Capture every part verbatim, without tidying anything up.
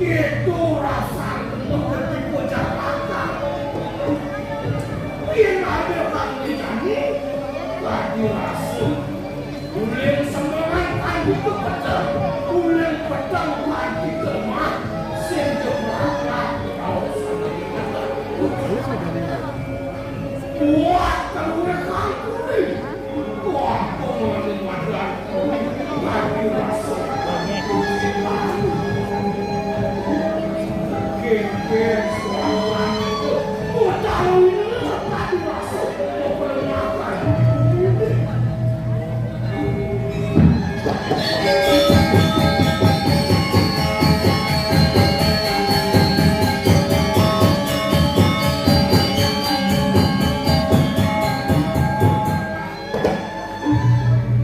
Kéto rasané dadi bocah lanang. Yén ada kang ngécani, dadi rasa. Uling semeran kanti kepeteng, uling peteng kanti kemah, sing jeblak-blak raos. Buat kaluwih kang kuning.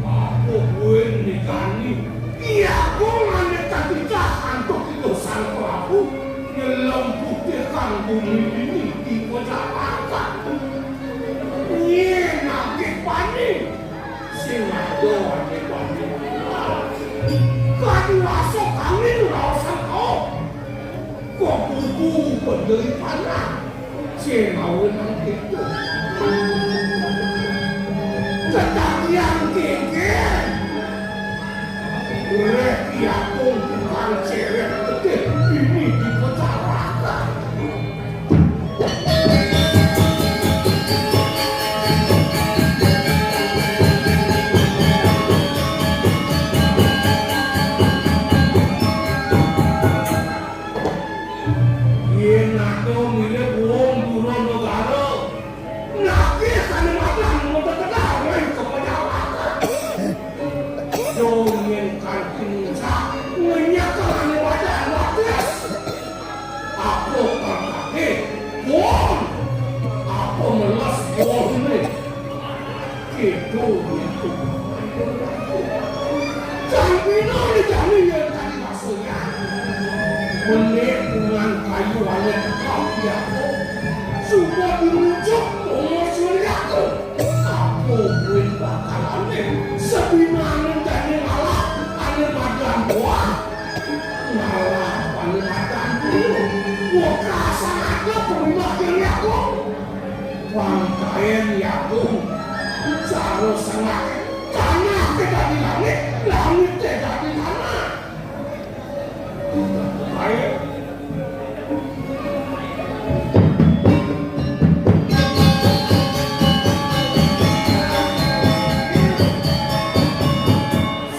Apa buin nikané? Iya, kok nganti tadi cah antuk itu sang Prabu nyelem putih kang bumi ini di kota Langkat. Nyén akeh paning sing ada ane paning. Kadi rasa kami raosan kau. Kok bubu penderitaan. Sing awenang kéto. Ketagihan kéngkén. Urip diapung tukang cérék gedé bini dipecarakan. Yén ada mirip wong dura negara, nagih kané madan mengko kedah waé kepejawakan. Dongeng kanti muncak, ngenyak kané madan wates. Apa pangkaté? Wong. Apa meles wong né? Kéto nyentuh. Jang pina dijani yén tadi maksudnya. Menik dengan kayu alit kau diaku. Sudah dirujuk umur suriaku. Aku buin bakalané. Sebinané jani ngalah ané madan buah. Ngalah ané madan buah. Wekasan ada perumahan diaku. Pangkaén Yagung, cara sengak, tanah té dadi langit, langit té dadi tanah. Ayo.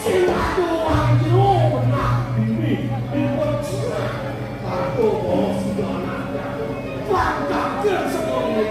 Sing ado wong jero benah bini, dipun jinak. Aduh, bos, sudah anak. Pangkaken sekolah ini.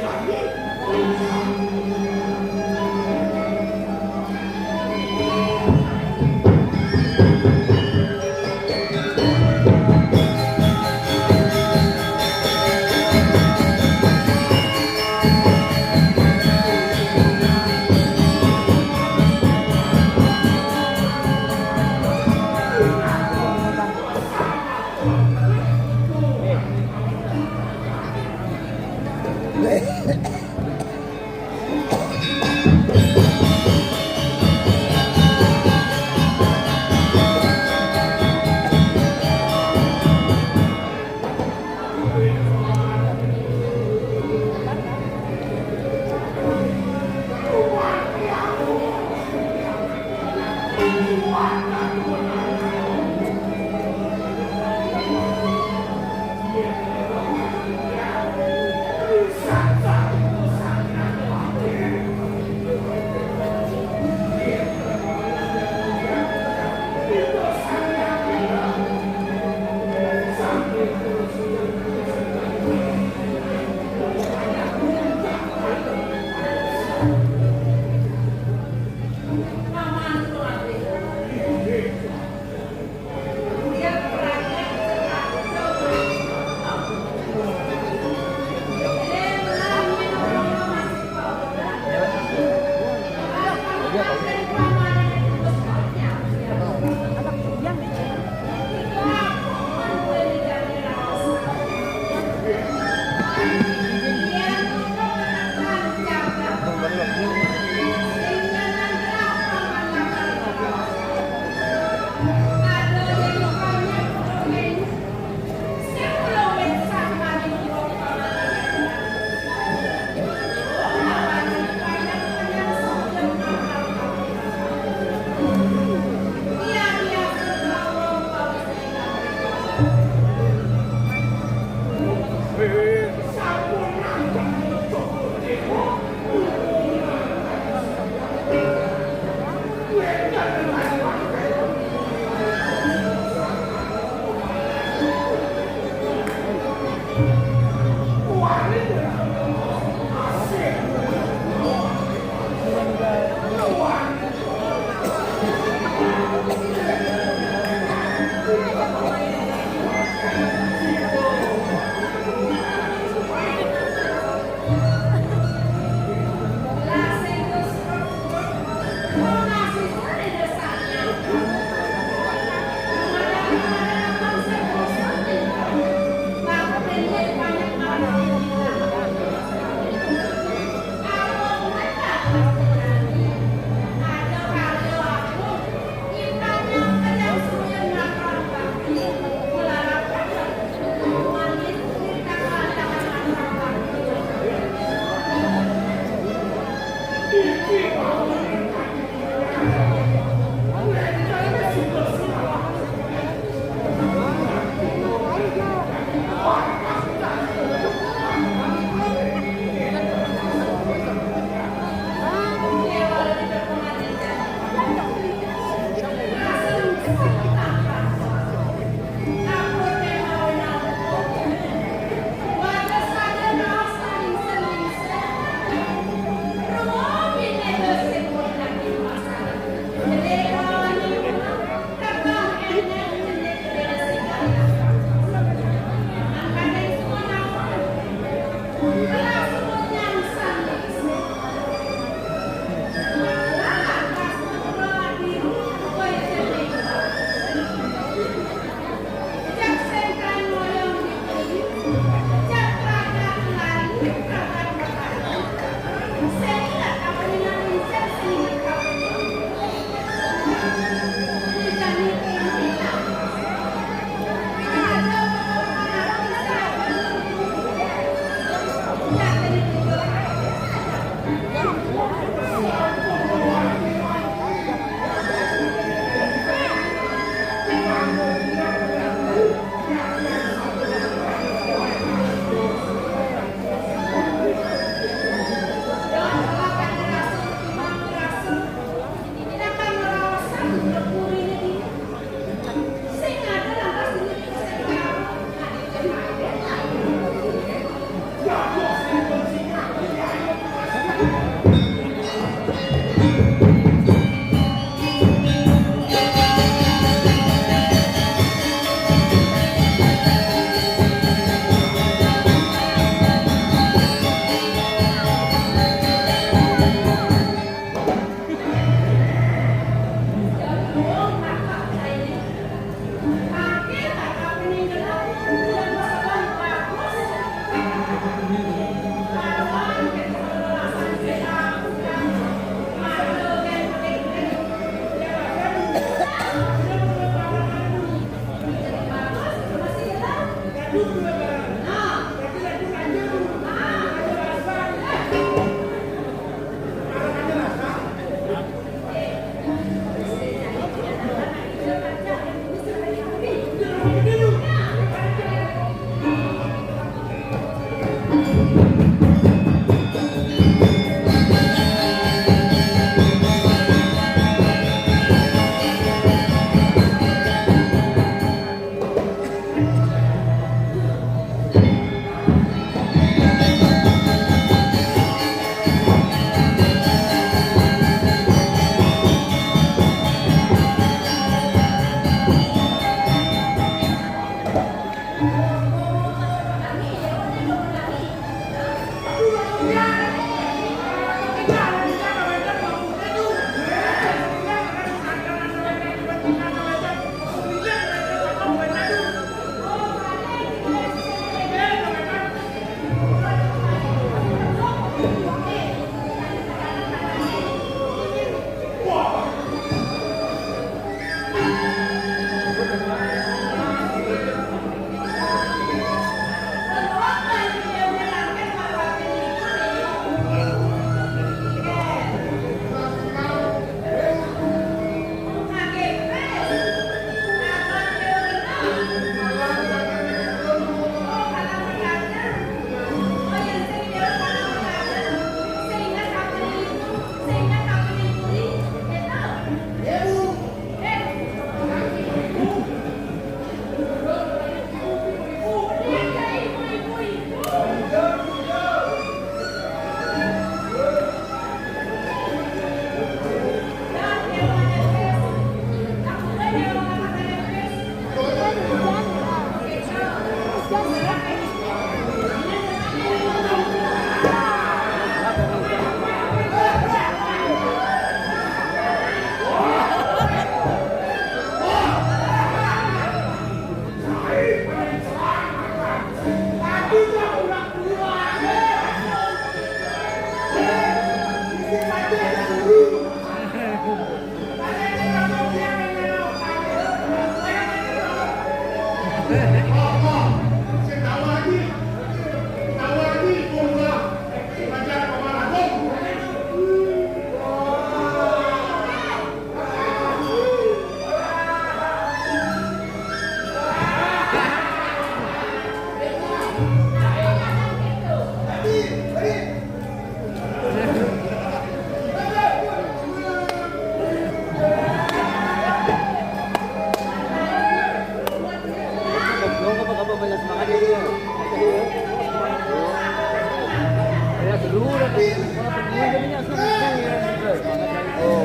Oh,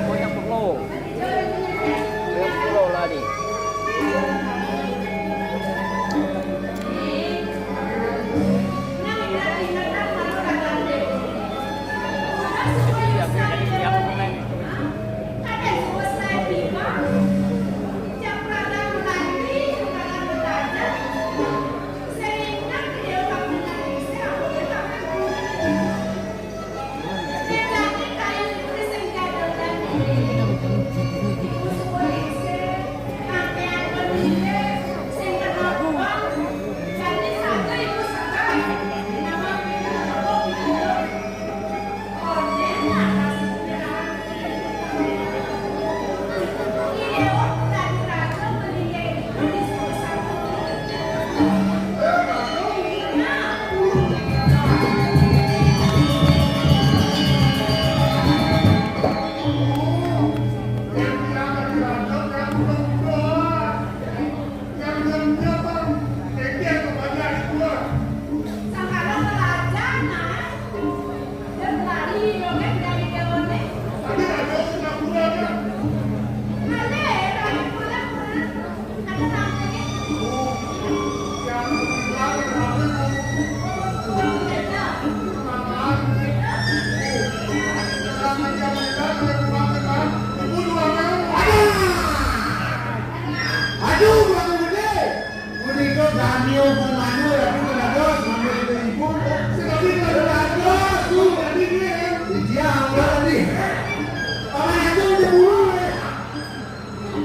banyak perlu. Banyak perlu lah ni. Aduh, Bang Gede. Punika Daniel Pemanu ya, Bu, dados, ngambil dari Ibu. Sekali dados, Bu, tadi dia. Dia awal tadi. Paman Agung cemburu, eh.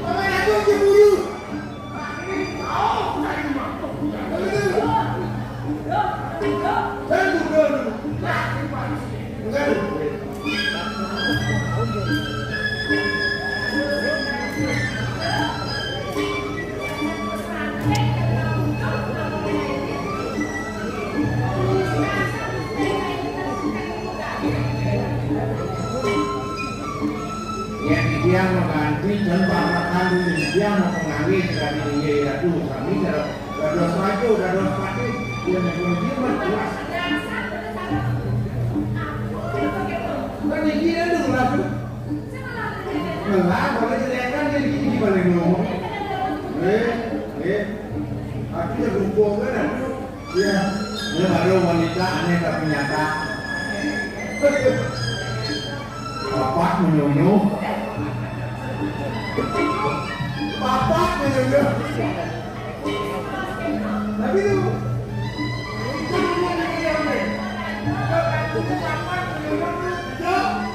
Paman Agung cemburu. Betul. Dan betul. Bukan. Yén titiang maganti, jan pamrakan titiang mapangangge sakadi inggih Ratu sami, dados, dados raja, dados patih, yén nyebut dia mah puas. Kan iki kan tuh, Ratu. Ngelah, boleh jelekan, jadi iki balik ngomong. Eh, eh. Aku ya buku kan, Ratu. Iya, ini baru wanita aneh tapi nyata. Bapak menyunyuh. Bapak menyunyuh. Tapi itu, itu dulu yang diambil. Bapak menyunyuh.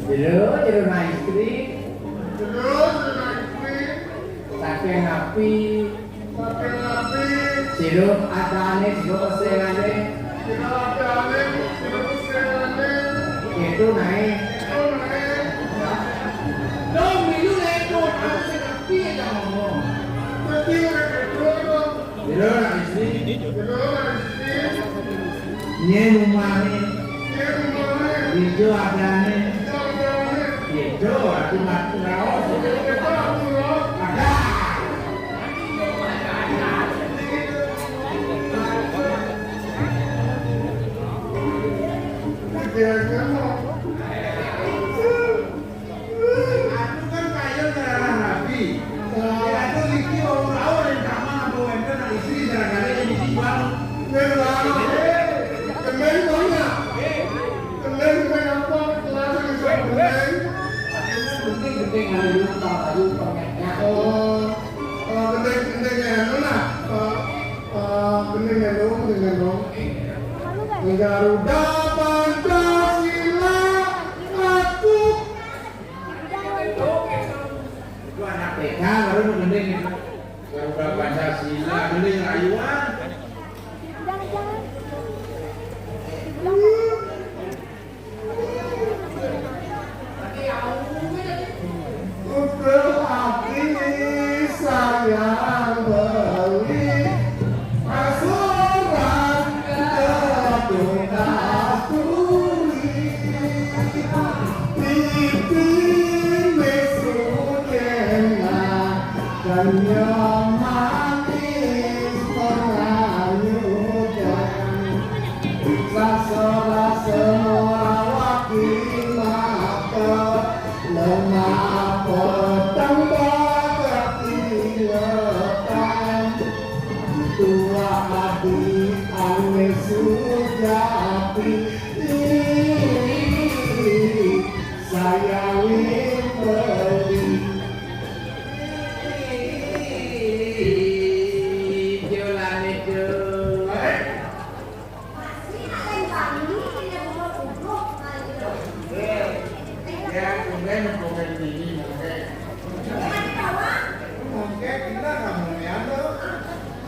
Jero, jero anak istri. Jero, jero anak istri. Saking napi? Saking napi? Jero adane, jero pesengane. Jero adane, jero pesengane. Itu nae. Itu nae. Dong, milu nae, dong. Aku sing napi ya ngomong. Dadi ora kedo, dong. Jero anak istri. Jero anak istri. Nyen umane. Nyen umane. Ijo adane. Ijo adane. Ijo atu mat raos. Ijo atu raos. Ada. Gending, gending, anu, ayu, pengenya. Oh, oh, gending, gending, anu lah. Oh, oh, gending, anu, gending, anu. Garuda Pancasila, aku. Itu anak T K baru mau gending. Garuda Pancasila, gending ayuan. Utuh hati sayang beli asuran ke tukang tuli. Pipi mesukena kenyam manis menganyukan. Rasa-rasa merawat di mata, lemah petang bakat ingatan. Tua hati ane sujati, sayang beli. Jolane, Dul. Ya, tumben, tumben ini, tumben. Mungkin kita nggak mau ya, Dul.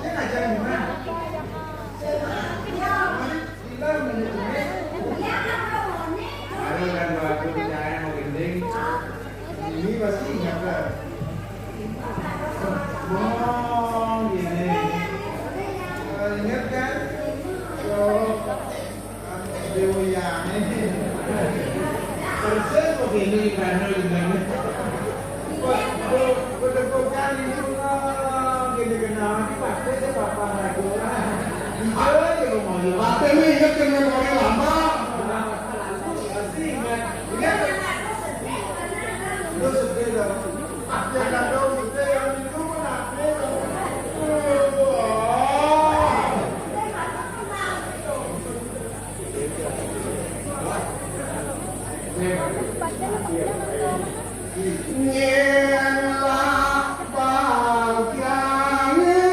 Saya ngajarin gimana? Gila, menurut gue. Kalau kan waktu saya mau gending, ini pasti ingat, kan? Oh, gini. Eh, ingat, kan? So, Dewa ya, ini. Persis begini, karena gimana? Waduh, waduh, kok kan ini, oh, gini kenapa? Pasti saya bapak lagi. Jujur aja, gue mau lihat. Tapi ini ingat dengan orang lama. Pasti ingat. Ingat. Lu sedih dong. Dia nggak tahu sedih, yang itu pun sedih dong. Aduh. Yen lah bangkane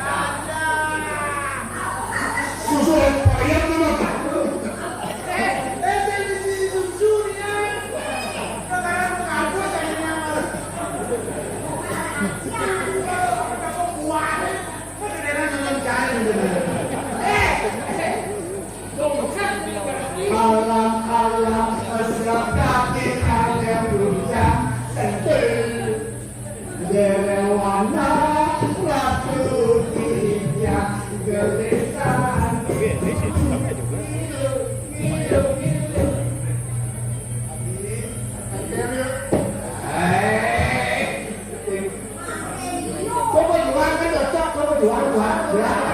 ranjang. Susu payah tuh, Bang. Alam-alam siap kaki kalian bujang sentil. Derewana ratu tiga gelisah. Hei. Kok berjuang kan cocok, kok berjuang, juang, juang.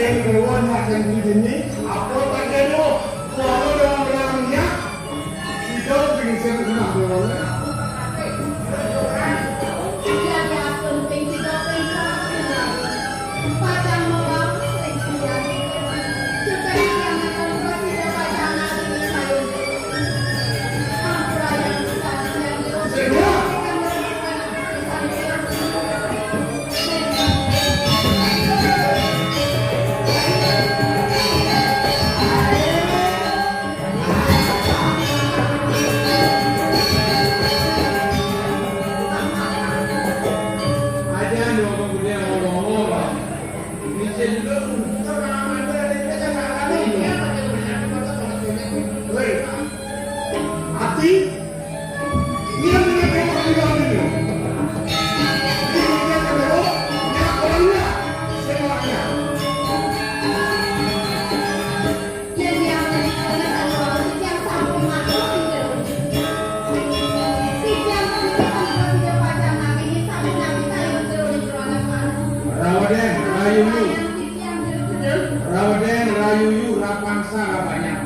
Ing dewa nyaken dini, apa tak kena? Kuala dalam-dalam minyak, sida ping sing kena dewa. Ati, iya, iya, iya, iya, iya. Iya, iya, iya, iya. Iya, orangnya. Saya orangnya. Yen tiyang menika nyatani wau tiyang sampun matur sinten. Tiyang menika sampun sida pacang nanging sampun nabi kayun jero ing ruangan manuk. Rawaden, Rayuyu. Tiyang jero. Rawaden, Rayuyu, Rapangsa, Rabanyak.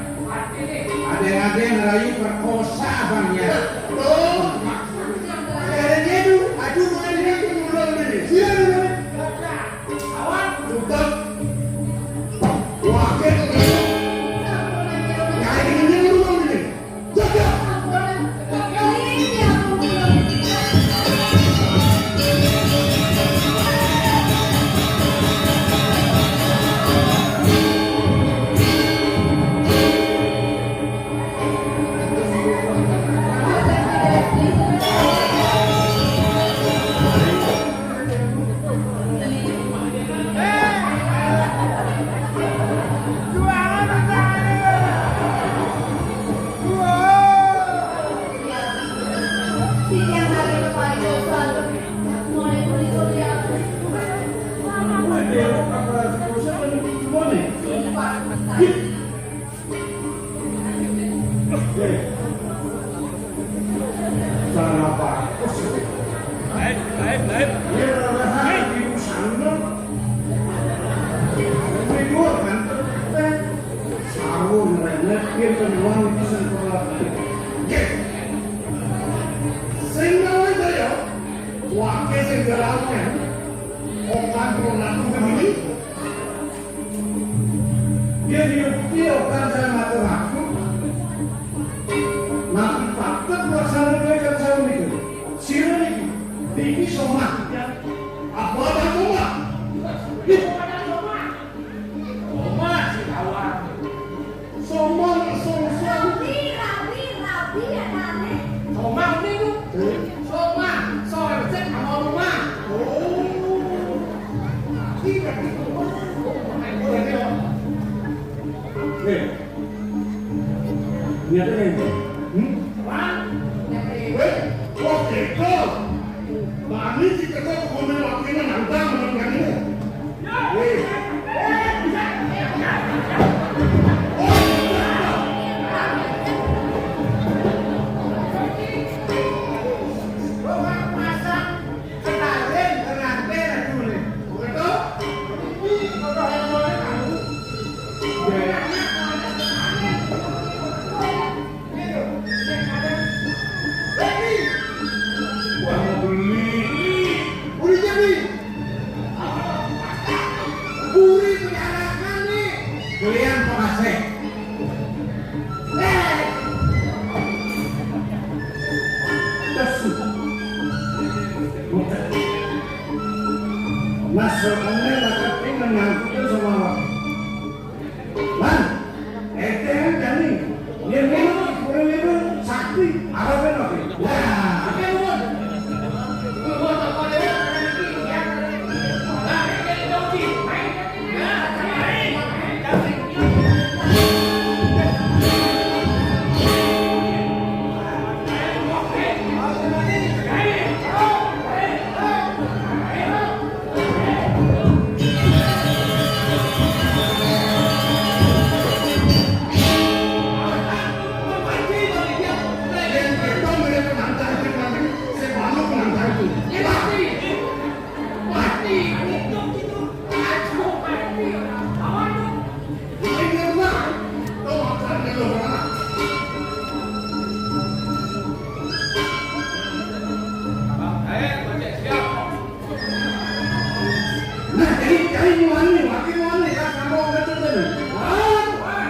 Adeng-adeng, Rayu perkosa, Banyak. Tuh. Ada dia tuh, aduh, bukan dia tuh, mulai ini. Silakan, silakan. Awan, tutup. Wah, kayak gitu. Nyari ini dulu dong ini. Jaga. Baik, baik, baik. Sing gawe kaya wake sing galawan. Okan perlu laku begini. Yen yukti okan saya matur aku. Nabi patut melaksanakan kan saya niku. Sira niku. Niki somah. Apa ada somah? Ih. Somah si kawan. Somah, somah. Rabi, rabi, rabi, ya, Tane. Somah niku. Eh? Somah, soal cek sama rumah. Oh. Iya, gitu. Eh. Nyata kan? Hmm? Wah, weh, wah, gitu. Mami si kecil komen waktunya nantang menurut kami. Weh. Wah, mau beli. Beli jadi. Buri penjarakan nih. Belian pengasih. Eh. Lesu. Mas, sebenarnya tak penting menyangkutkan sama awak. Lan, enteng jani. Yen minum, kuwi minum sakti, arep enak. Wah, oke, nuwun. Nah, jadi, jadi muani, makin muani, kan, kamu ngerti kan? Wah, wah.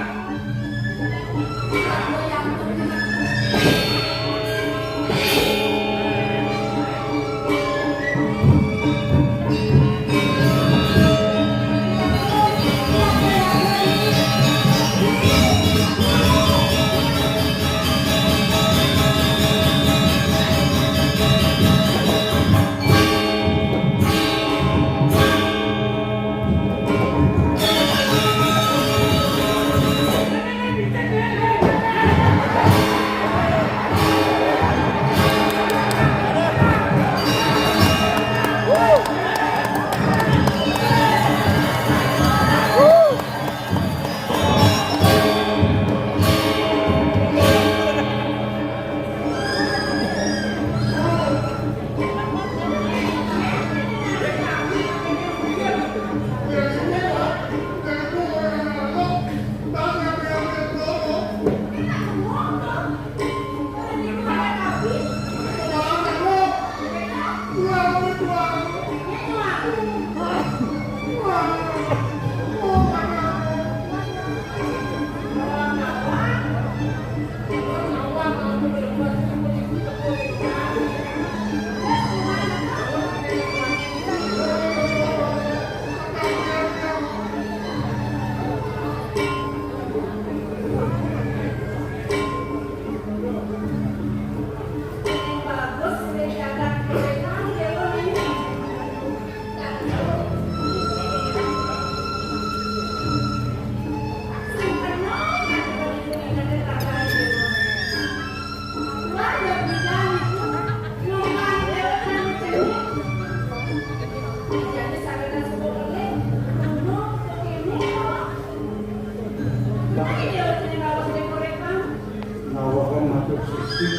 Nawakan matur sisip.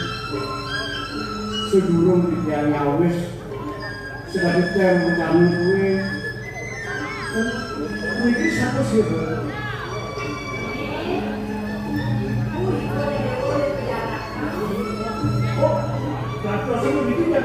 Sedurung titiang nyawis, sekadi tem rencana kuwe. Niki sapa sih, Bu? Oh, dados ngono niki ya.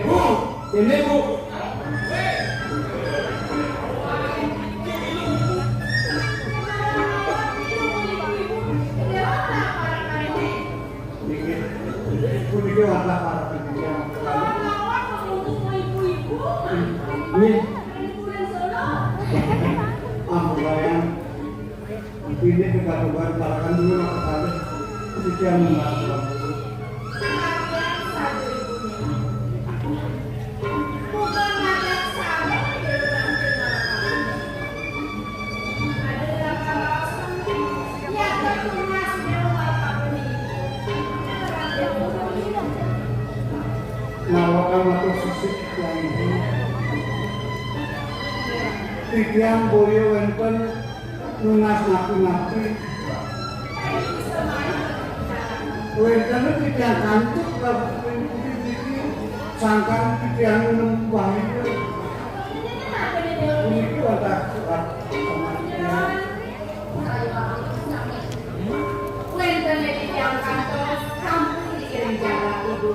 Bu, ini, Bu. Niki, puniki wantah para titiang. Nggih. Ampun, Wayang. Ini kekaduhan parakan dulu, apa kali? Titiang membahas. Nawakan matur sisip yang ini. Titiang boya wenten nunas napi-napi. Wenten titiang kantuk Prabu Kuwi niki sangkan titiang nembahi. Puniki wantah surat pamanggihan. Wenten titiang kantos sampun dikirim jagat ibu.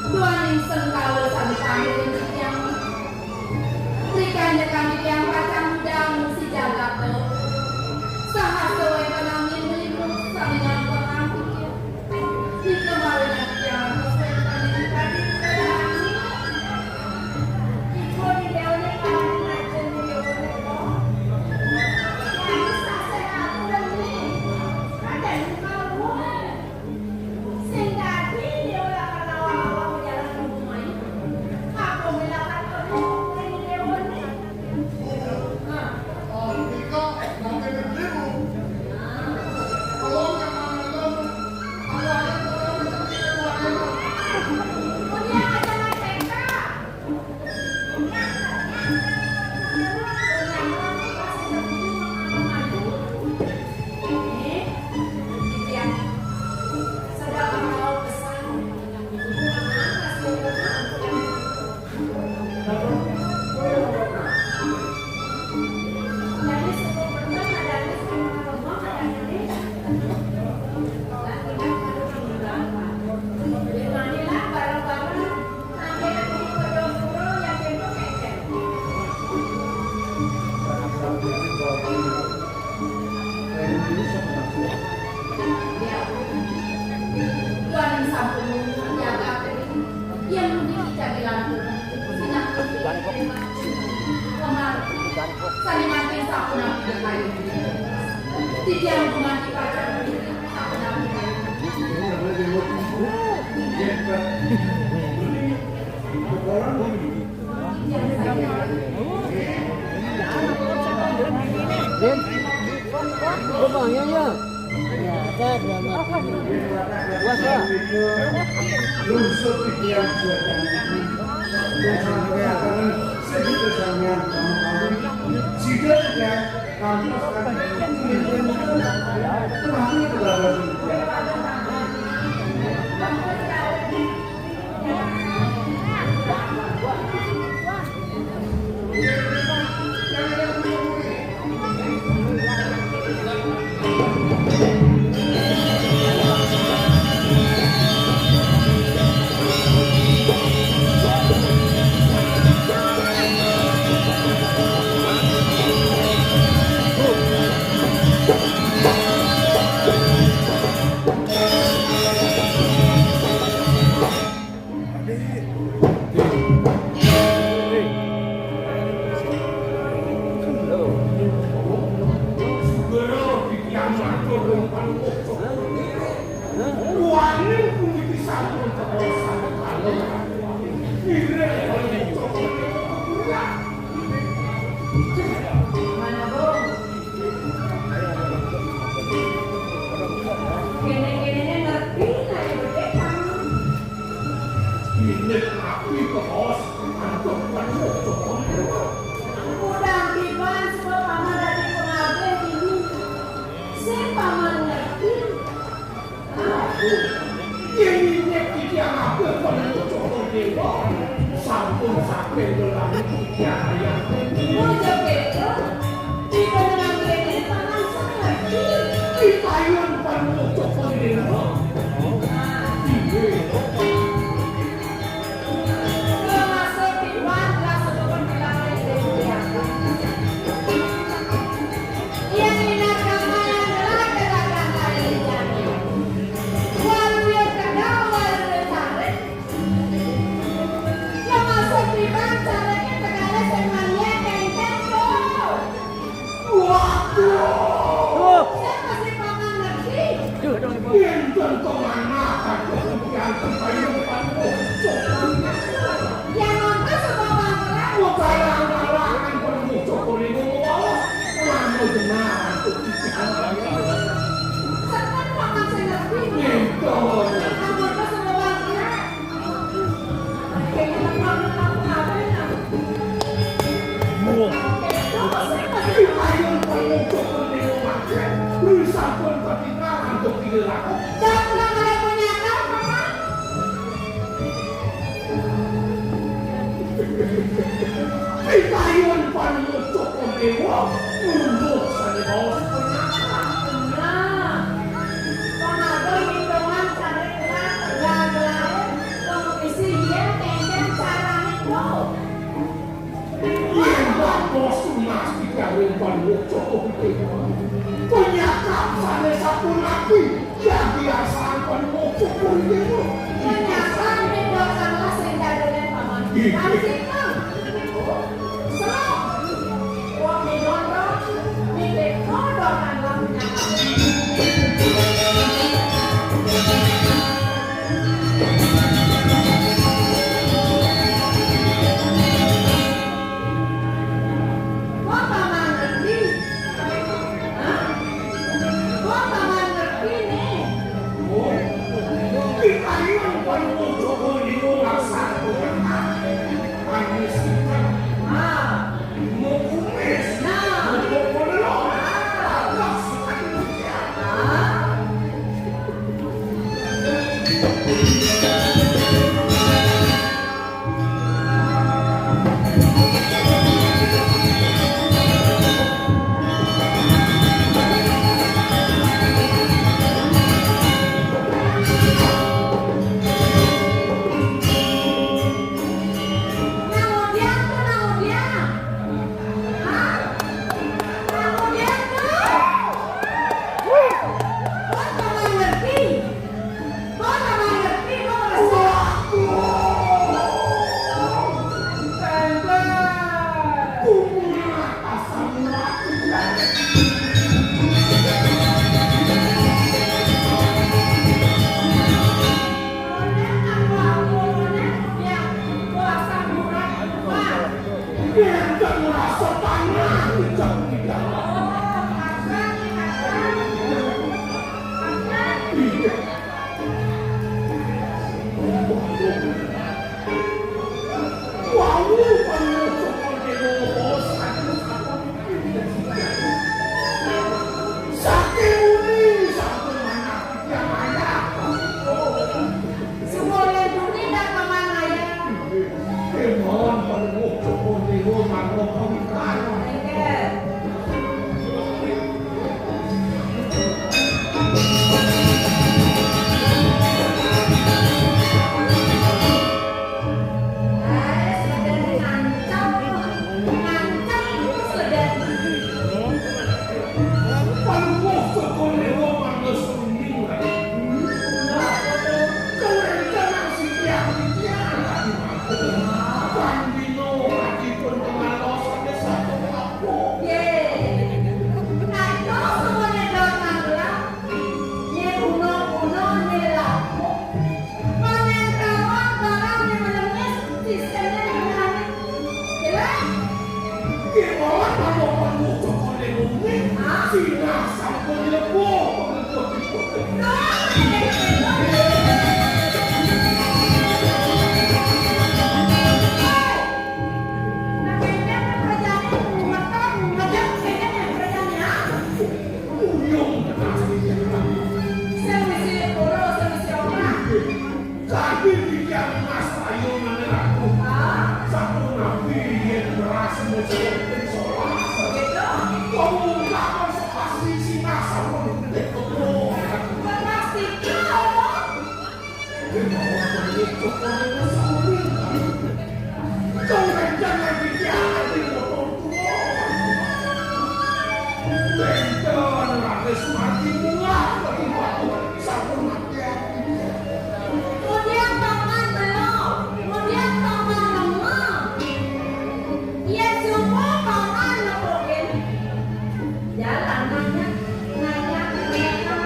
Duaning sengkala sami pamiring titiang. Rikanjekan titiang pacang mudang si jagat to. Sahasa wenten angin melibut sami ngampetang titiang. Nika mawinan titiang ngantos wenten ing kadi keadaan. Ibu di daun paling ngajeng di daun. Yang saseh aku demi. Kadang kalau sing dadi dia ora ketawa-tawa jalan ibu main. Titiang gumanti pacang. Din, coba yang ya. Ya, ada dua meter. Puas, Pak? Kene-kene ngerti, nah, ya, gede, Kang. Ini api kebos, antuk penuh. Udah tiban sebab paman dari pengabe ini. Si paman ngerti. Yén nitih titiang atur penuh Cokor Déwa, sampun saking dolan titiang ayah. Ojo kéto, tiba dengan kéné paman sangerti. Pitayun penuh Cokor Déwa. Inggih. Waduh. Duh. Yén tentu manah, aku yang terbayang. Yang apa sebab bangkrut? Barang-barang yang perlu cokor ini mau. Nganu jenah. Setan paman sing ngerti. Ngénten. Yang apa sebab bangkrut? Kayaknya teman aku apa ya? Wah. Itu pasti, pasti. Ayo, ayo, cokor ini mau. Lu sampun ketinggalan untuk tidak laku. Jangan ada punya akal, paman. Pitayun panutup Déwa, nunduk sané baos panyakit. Nah, pamaga ngitungan sané kelar, gelar-gelaran, kompetisi yén kénkén carané, bro. Yén baos tunas pitayun panutup Déwa, panyakit sané sapunapi. Dadi asahan kon ngocok kon dhewe. Menyasar ning dosa sing kadene paman. Iya. Kan sing tahu. Selok. Wong di gondrong, mikir kodok kan lagunya. Wong paman ngerti. Hah? Wong paman ngerti nih. Enten rasa tanah di Jawa Widang. Wau pangucap Dewa Bawa satu-satu. Sakti muni satu manah yang ayah. Semua yang dunia dah paman ayah. Kemauan pangucap Dewa Bawa pemikiran. Ye, kados semuanya dalam tanggelam. Ye, kuno-kuno, ye, laku. Panentawang barang ye, melengis, sistemnya gimana? Jelas? Ye, orang kalau perlu cokol di bumi, hah? Sinah sampun lepuh. Tuh, Kadi titiang Mas Ayu maneraku. Sampun napi yen ngerasa mecawa ping solas. Gitu? Wong ungkapan sok asli sinah sampun gedhe kebo. Plastik. Kemudian paman belum, kemudian paman lemah. Ia semua paman lepokin. Jalan nanya, nanya, nanya.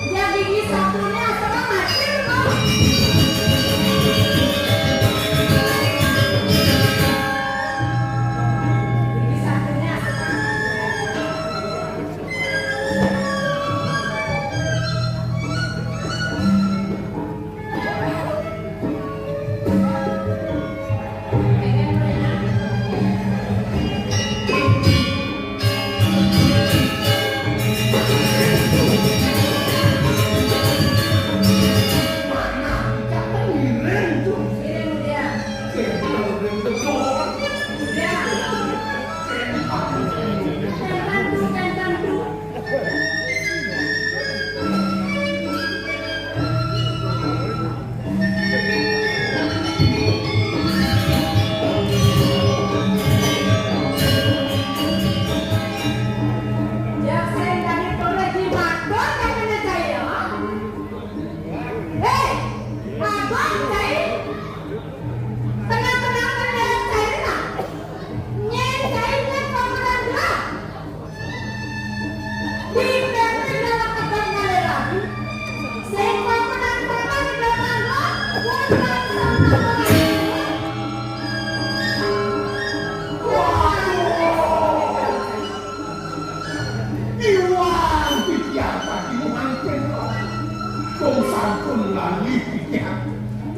Ya gigi satunya setengah mati loh. Gigi satunya setengah. Hei, abang cai, tenang-tenang, tenang cai lah. Nyen cai, nyen kau menang lah. Iwang titiang tadi mangkin. Kong sampun lali titiang.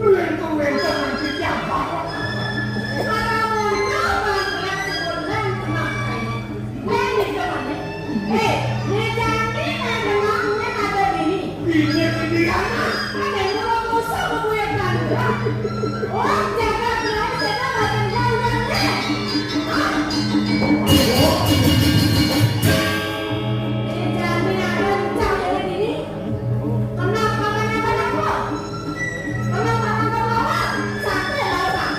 Wénten-wénten titiang bawa. Ini, ini anak, ada yang belum usah mempunyai keluarga. Oh, jaga naik, jaga badan jauh, jaga. Ini jamin ada yang cari ini. Kenapa, kenapa, kenapa? Kenapa, kenapa, kenapa? Satu ya, Pak.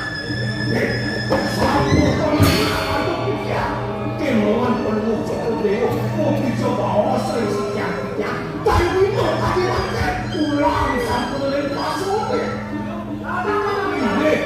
Kemauan penuh cukup deo, mau bisa bawa sering sekian-sekian. Tapi itu tadi pakai ulang sampun ring pasone. Inggih.